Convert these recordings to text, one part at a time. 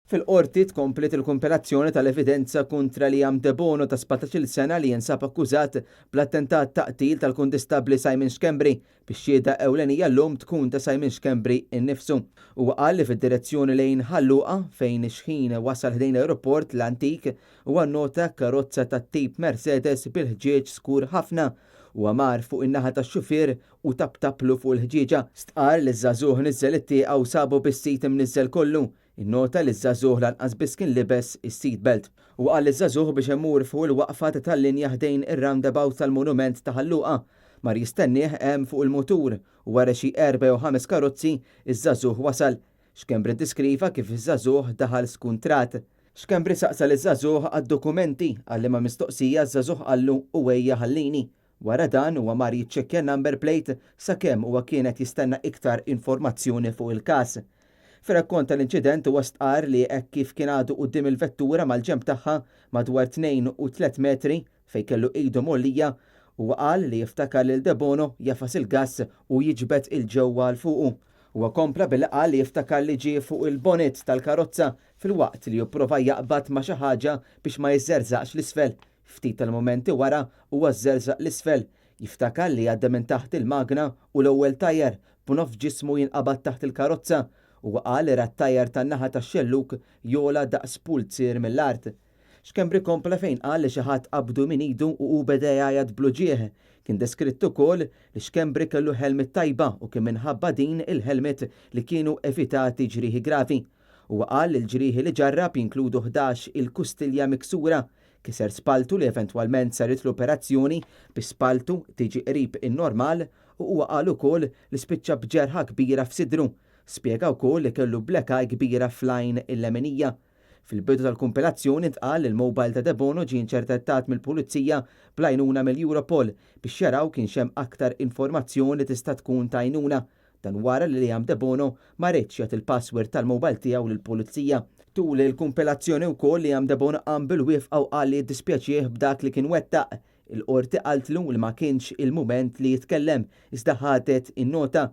Fil-Qorti tkompliet il-kumpilazzjoni tal-evidenza kontra Liam Debono ta' 17-il sena li jinsab akkużat bl-attentat ta' qtil tal-Kundistabbli Simon Schembri bix-xhieda ewlenija llum tkun ta' Simon Schembri innifsu. Huwa qal li fid-direzzjoni lejn Ħal Luqa fejn xħin wasal ħdejn l-ajruport l-antik huwa nnota karozza tat-tip Mercedes bil-ħġieġ skur ħafna. Huwa mar fuq in-naħa tax-xufier u taptaplu fuq il-ħġieġa. Stqarr li ż-żagħżugħ niżżel it-tieqa u sabu bis-sit imniżżel kollu. Innota li ż-żagħżugħ lanqas biss kien libes is-seat belt. Huwa qal liż-żagħżugħ biex imur fuq il-waqfa ta' tal-linja ħdejn ir-roundabout tal-monument ta' Ħal Luqa. Mar jistennieh hemm fuq il-mutur u wara xi erba' jew ħames karozzi, iż-żagħżugħ wasal. Schembri ddiskriva kif iż-żagħżugħ daħal skuntrat. Schembri saqsa liż-żagħżugħ għad-dokumenti, għal liema mistoqsija ż-żagħżugħ qallu u ejja ħallini. Wara dan huwa mar jiċċekkja n-number plate sakemm huwa kien qed jistenna iktar informazzjoni fuq il-każ. Fir-rakkont tal-inċident huwa stqarr li hekk kif kien għadu quddiem il-vettura mal-ġenb tagħha madwar 2 u tlett metri fejn kellu idu mgħollija, huwa qal li jiftakar lil Debono jagħfas il-gass u jiġbed 'il ġewwa għal fuqu. Huwa kompla billi qal li jiftakar li ġie fuq il-bonnet tal-karozza filwaqt li hu pprova jaqbad ma' xi ħaġa biex ma jiżżerżaqx 'l isfel. Ftit tal-mumenti wara huwa żżerżaq 'l isfel. Jiftakar li għadda minn taħt il-magna u l-ewwel tajer, b'nofs ġismu jinqabad taħt il-karozza. Huwa qal li ra t-tajer tan-naħa tax-xellug jogħla daqs pulzier mill-art. Schembri kompla fejn qal li xi ħadd qabdu minn idu u hu beda jgħajjat bl-uġigħ. Kien deskritt ukoll li Schembri kellu helmet tajba u kien minħabba din il-helmet li kienu evitati ġrieħi gravi. Huwa qal li l-ġrieħi li ġarrab jinkludu 11 il-kustilja miksura, Kiser spalltu li eventwalment saritlu operazzjoni biex spalltu tiġi qrib in-normal u huwa qal ukoll li spiċċa b'ġerħa kbira f'sidru. Spjega wkoll li kellu black eye kbira fl-għajn il-leminija. Fil-bidu tal-kumpilazzjoni ntqal li l-mobile ta' Debono ġie inċertettat mill-Pulizija bl-għajnuna mill-Europol biex jaraw kienx hemm aktar informazzjoni li tista' tkun t'għajnuna. Dan wara li Liam Debono ma riedx jagħti l-password tal-mobile tiegħu lill-Pulizija. Tul il-kumpilazzjoni wkoll Liam Debono qam bil-wieqfa u qal li jiddispjaċih b'dak li kien wettaq. Il-Qorti qaltlu li ma kienx il-mument li jitkellem iżda ħadet in-nota.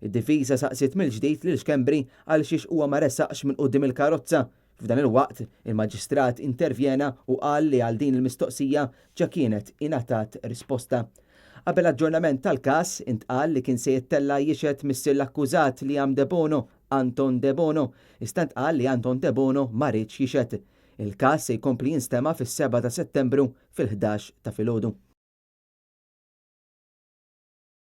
Id-difiża saqsiet mill-ġdid lil Schembri għalxiex huwa ma resaqx minn quddiem il-karozza. F'dan il-waqt, il-Maġistrat intervjena u qal li għal din il-mistoqsija ġa kienet ingħatat risposta. Qabel aġġornament tal-każ, intqal li kien se jittella' jixhed missier l-akkużat Liam Debono, Anton Debono, iżda ntqal li Anton Debono ma riedx jixhed. Il-każ se jkompli jinstema' fis-sebgħa ta' Settembru fil-ħdax ta' filgħodu.